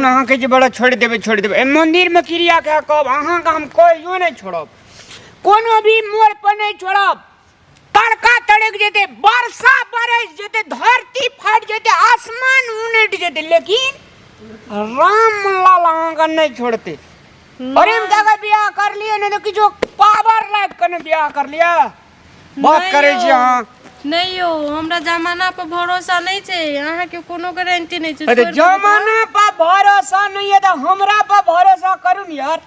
ने, अहाँ कहै छी बड़ा छोड़ि देबै छोड़ि देबै। एहि मन्दिरमे क्रिया कए कहब अहाँके, हम कहियो नहि छोड़ब, कोनो भी मोड़ पर नहि छोड़ब। तड़का तड़क जेतै, वर्षा बरस जेतै, धरती फाटि जेतै, आसमान उनटि जेतै, लेकिन रामलाल अहाँके नहि छोड़तै। प्रेम दऽ बियाह कर लिए, नहि तऽ किछो पावर राखि कऽ ने बियाह कर लिअ। बात नहि करै छी यौ, अहाँ। नहि यौ, हमरा जमाना पर भरोसा नहि छै, अहाँके कोनो गारंटी नहि छै। अरे छोड़ि देबै तऽ? जमाना पर भरोसा नहि है तऽ हमरा पर भरोसा करू ने यार।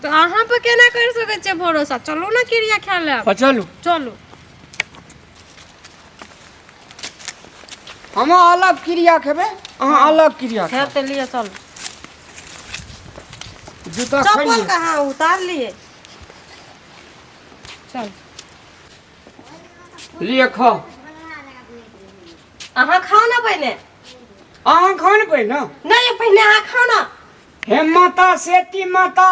तऽ अहाँ पर केना कर सकै छियै भरोसा? चलू ने क्रिया खा लेब। हाँ, चलू। चलू। हम अलग क्रिया खेबै, अहाँ अलग क्रिया खेब तऽ लिअ, चलू। जूता चप्पल खोलि कहाँ उतार लिए? चल। लिअ, खाओ। अहाँ खाउ ने पहिने। अहाँ खाउ ने पहिने। नहि, पहिने अहाँ खाउ ने। हे माता सेती माता,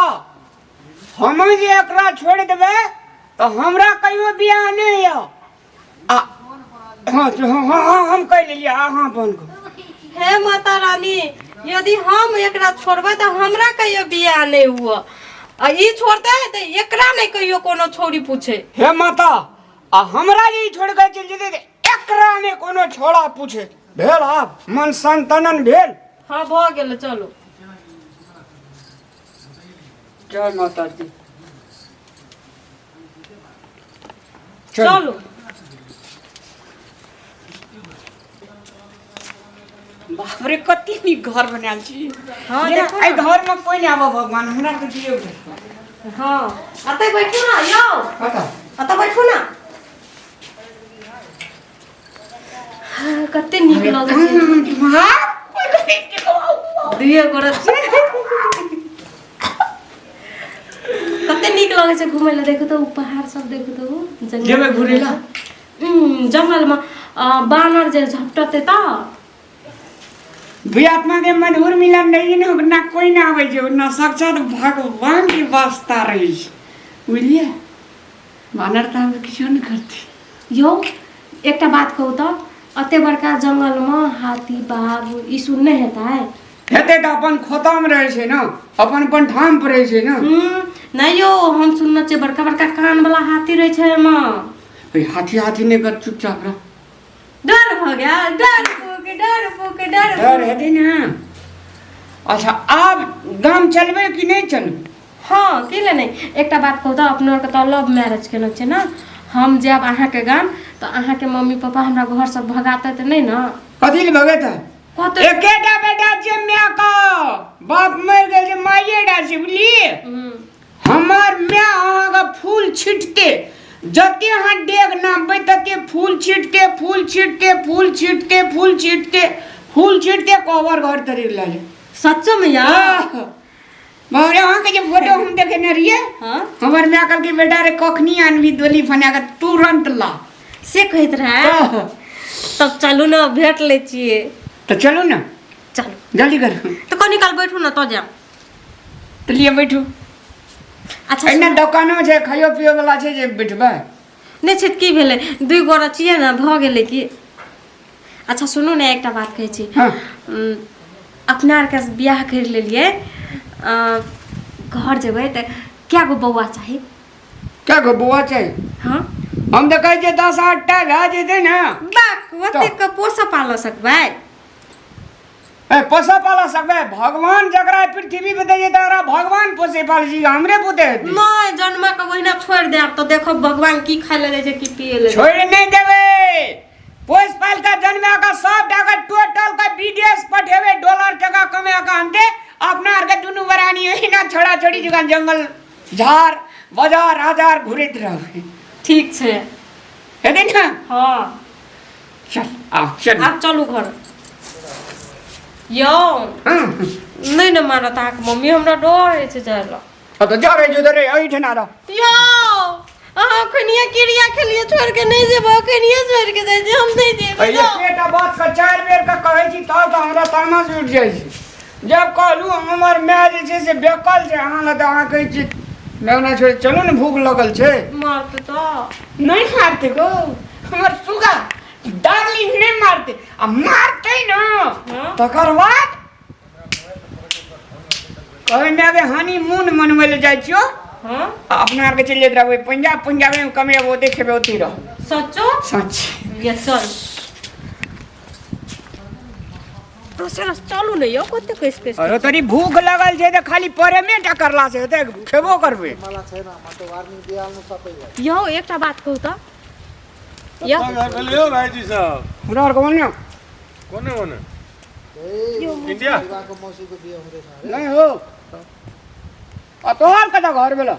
हम जे एकरा छोड़ि देबै तऽ हमरा कहियो बियाह नहि यऽ। आ हाँ हाँ हाँ हाँ, हम कहि लेलियै, अहाँ बन करू। हे माता रानी, यदि हम एकरा छोड़बै तऽ हमरा कहियो बियाह नहि हुआ, आ ई छोड़तै तऽ एकरा नहि कहियो कोनो छौड़ी पूछे। हे माता, आ हमरा जे ई छोड़ि कऽ चलि जेतै तऽ एकरा नहि कोनो छोड़ा पूछे। भेल आब मन संतनन भेल? हाँ, भऽ गेल, चलू। जय माता दी। चलू। बाप रे, कते नीक घर बनायल छी। हाँ, जेना देखो ना। एहि घर में कोई नहीं आबऽ, भगवान हमरा के दियौ। हाँ, अतै बैठू ना यौ। कतऽ? अतऽ बैठू ना। हाँ, कते नीक लगै छै दुइए गोरा छै, कते नीक लगै छै घुमै लए। देखू तऽ ओ पहाड़ सब, देखू तऽ ओ जंगल। जेबै घुरै लए? जंगलमे बानर जे झपटतै तऽ? दुई आत्मा के मधुर मिलन रही ने, ना कोई ना आबै छै, ना साक्षात भगवान के वास्ता रही छै, बुझलियै? बानर तऽ हमरा किछो नहि करतै। यौ, एकटा बात कहू तऽ, एते बड़का जंगलमे हाथी बाघ ई सब नहि हेतै? हेतै तऽ अपन खोतामे रहै छै ने, अपन अपन ठाम पर रहै छै ने। नहि यौ, हम सुनने छियै बड़का बड़का कान वाला हाथी रहै छै एहिमे। ओइ हाथी हाथी नहि कर, चुपचाप रह। डर भऽ गेल, डर फूक, डर फूक, डर। डर हेतै ने। अच्छा, आब गाम चलबै कि नहि चलबै? हँ, की ले नहि। एकटा बात कहू तऽ, अपनो आरके तऽ लव मैरिज केने छै ने, हम जायब अहाँके गाम तऽ अहाँके मम्मी पापा हमरा घरसँ भगाते तऽ नहि ने? कथी लए भगेतै? कहतै एकेटा बेटा छै माय के, बाप मरि गेल छै, माइए टा छै, बुझलियै? हमर माय अहाँके फूल छिटते, जते अहाँ डेग नापबै तते फूल छिटते, फूल छिटते, फूल छिटते, फूल छिटते, फूल छिटते कोबर घर तरी लऽ ले। सच्चो में यार? बाप रे, अहाँके जे फोटो हम देखेने रहियै, हमर माय कहलकै, बेटा रे, कखनी आनबी डोली बना कऽ, तुरंत ला। से कहैत रहै? तब चलू ने, भेट लै छियै। तऽ चलू ने। चलू। जल्दी करू। तऽ कनी काल बैठू ने, तऽ जायब। तऽ लिअ, बैठू। अच्छा। एहिना दोकानो छै, खाइयो पियो वाला छै, जे बैठबै? नहि छै तऽ की भेलै, दुइ गोरा छियै ने, भऽ गेलै की। अच्छा सुनू ने, एकटा बात कहै छी। अपना आरके बियाह करि लेलियै, घर जेबै तऽ कए गो बौआ चाही? कए गो बौआ चाही? हँ। हम तऽ कहै छियै 10 8टा भए जेतै ने। बाक, ओतेक पोसऽ पालऽ सकबै? ए, पोसऽ पालऽ सकबै? भगवान जकरा पृथ्वी पे दै छै तकरा भगवान पोसै पालै छै, हमरे बुते हेतै? नहि, जन्मा के ओहिना छोड़ि देब तऽ देखब भगवान की खाय लए दै छै, की पिए लए दै छै। छोड़ि नहि देबै, पोसि पालि कऽ जन्मा कऽ सब टाका टोटल कऽ विदेश पठेबै, डॉलर टका कमा कऽ आनतै। अपना आरके दुनू बरानी ओहिना छोड़ा छोड़ी जकाँ जंगल झाड़ बाजार आजार घुरैत रहबै। ठीक छै। हेतै ने? हँ। चल, आब चल। आब चलू घर यौ। नहि ने मारत अहाँके मम्मी? हमरा डर होइ छै जाय लए। हाँ, तऽ जा रे, जो रे, एहिठिना रह। यौ, अहाँ अखनिये क्रिया खेलिए, छोड़ के नहीं जेबै? अखनिये छोड़ के जाइ छी, हम नहीं जेबै। एहि एकेटा बात के 4 बेर के कहै छी तब तऽ हमरा तामस उठि जाइ छै। जब कहलहुँ हमर माय जे छै से बेकल छै अहाँ लए, तऽ अहाँ कहै छी मेघना छोड़ि चलू ने, भूख लगल छै। मारतै तऽ? नहि मारतै गो हमर सुगा डार्लिंग, नहि मारतै। आ मारतै ने? हाँ? तकर बाद ओहिमे आबे हनीमून मनबै लए जाइ छियो। हाँ। आ अपना आरके चलि जाइत रहबै पंजाब, पंजाबे मे कमेबो, ओते खेबै, ओते रह। सचो? सच। ये चल दोसर चलू ने यौ, कते कस कस। अरे तोरी भूख लगल छै तऽ खाली प्रेमे टा करला से हेतै, खेबो करबै। यौ एकटा बात कहू तऽ यौ। कतऽ घर भेलै यौ भाईजी सब? हमरा आरके ओने। कोने ओने? इंडिया? नहीं हो, आ तोहर कतऽ घर भेलो?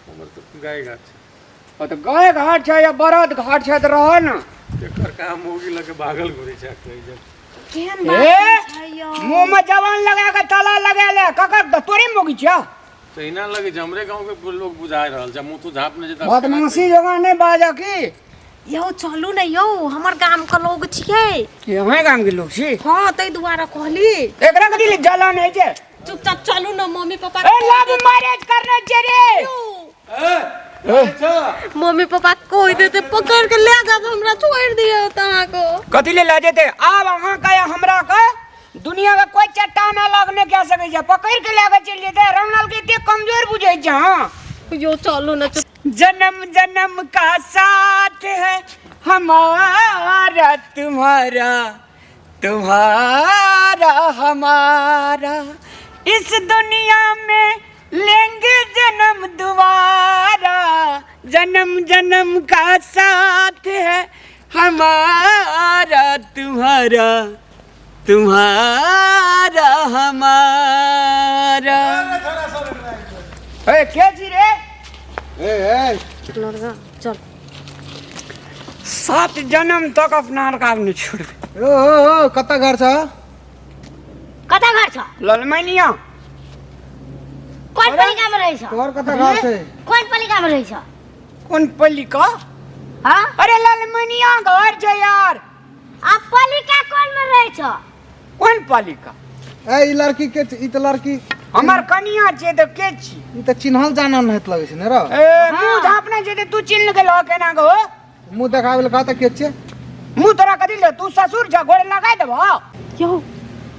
हमर तऽ गाय घाट छै। ओ तऽ गाय घाट छै या बरद घाट छै तऽ रह ने। एकर काम मोगी लगे भागल घुरै छै कहि जब। केहन ए बात छै यौ? मुँह में जवान लगा के ताला लगा ले, ककर तोरे मोगी छिया? तऽ एना लगे छै हमरे गाँव के लोग बुझा रहल छै, मुँह तू झाँपने छै तऽ। बदमाशी जगह नहि बाजऽ की। यौ चलू ने यौ, हमर गाम के लोग छियै। कि अहें गाम के लोग छी? हाँ, ताहि दुआरे कहली। एकरा कथी ले जलन होइ छै? चुपचाप चलू ने, मम्मी पापा। ए लव मैरिज करने छै रे। मम्मी पापा कहि देते, पकड़ के ले जात, हमरा छोड़ दियौ तऽ अहाँके। कथी ले लऽ जेतै? आब अहाँ के या हमरा के दुनिया के कोई चट्टान अलग नहि कए सकै छै। पकड़ के लए के चलि जेतै? रामलाल के एते कमजोर बुझै छै? हाँ। यौ चलू ने चुप। जन्म जन्म का साथ है हमारा तुम्हारा, तुम्हारा हमारा, इस दुनिया में लेंगे जन्म दोबारा, जन्म जन्म का साथ है हमारा तुम्हारा, तुम्हारा हमारा। ए के छी रे? ए ए। चल। 7 जन्म तक अपना आर काम नहीं छोड़बे। ओ ओ ओ, कतऽ घर छ? कतऽ घर छ? ललमनिया। कोन पलिका में रहै छ? तोहर कतऽ घर छै? कोन पलिका में रहै छ? कोन पलिका? हाँ। अरे ललमनिया घर छै यार। आ पलिका कोन में रहै छ? कोन पलिका? ए ई लड़की के ई तऽ लड़की हमर कनिया छै तऽ के छी? ई तऽ चिन्हल जानल नहि लगै छै ने रौ। ए मुंह झापने छै तऽ तू चिन्ह गेल केना गो? मुँह देखाबै लए कहता के छै? मुंह तोरा कथी ले? तू ससुर छ, गोड़ लगाय देबो। यौ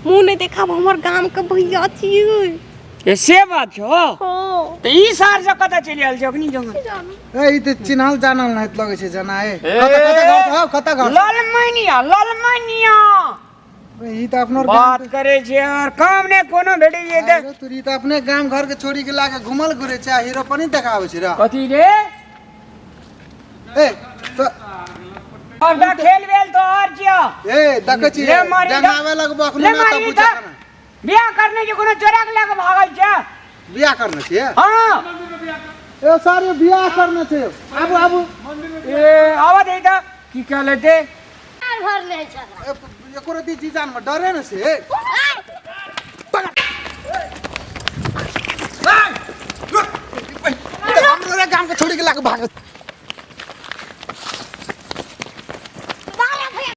मुँह नहि देखाब, हमर गाम के भैया छियै। ए से बात छौ? हाँ। तऽ ई सार से कतऽ चलि आयल छै अखनी जंगल? ए ई तऽ चिन्हल जानल नहि लगै छै जना। ए कतऽ कतऽ घर छ? कतऽ घर छ? ललमनिया, ललमनिया। ई तऽ अपनो बात करे छै और काम ने कोनो भेटै छै तऽ। अरे तोरी, ई तऽ अपने गाम घर के छोड़ी के लाके घुमल घुरे छै आ हीरो पनि देखाबै छै रे। कथी रे? ए तो और दा खेल वेल तो और छियो। ए देखै छी। ले मारी दा। जनावे लगबो अखनो ले ना तऽ मारी पूछे दा। केना। बियाह करने के कोनो चोरा के लए के भागल छै? बियाह करने छियै? हाँ। ए सर, यो बियाह करने छै, आबू आबू। ए आवा दे तऽ की कह लेते। घर रहै छ एकरा। ए, एको रति जी जान में डरे न से। हमरो रे गाम के छोड़ी के लाके भागल।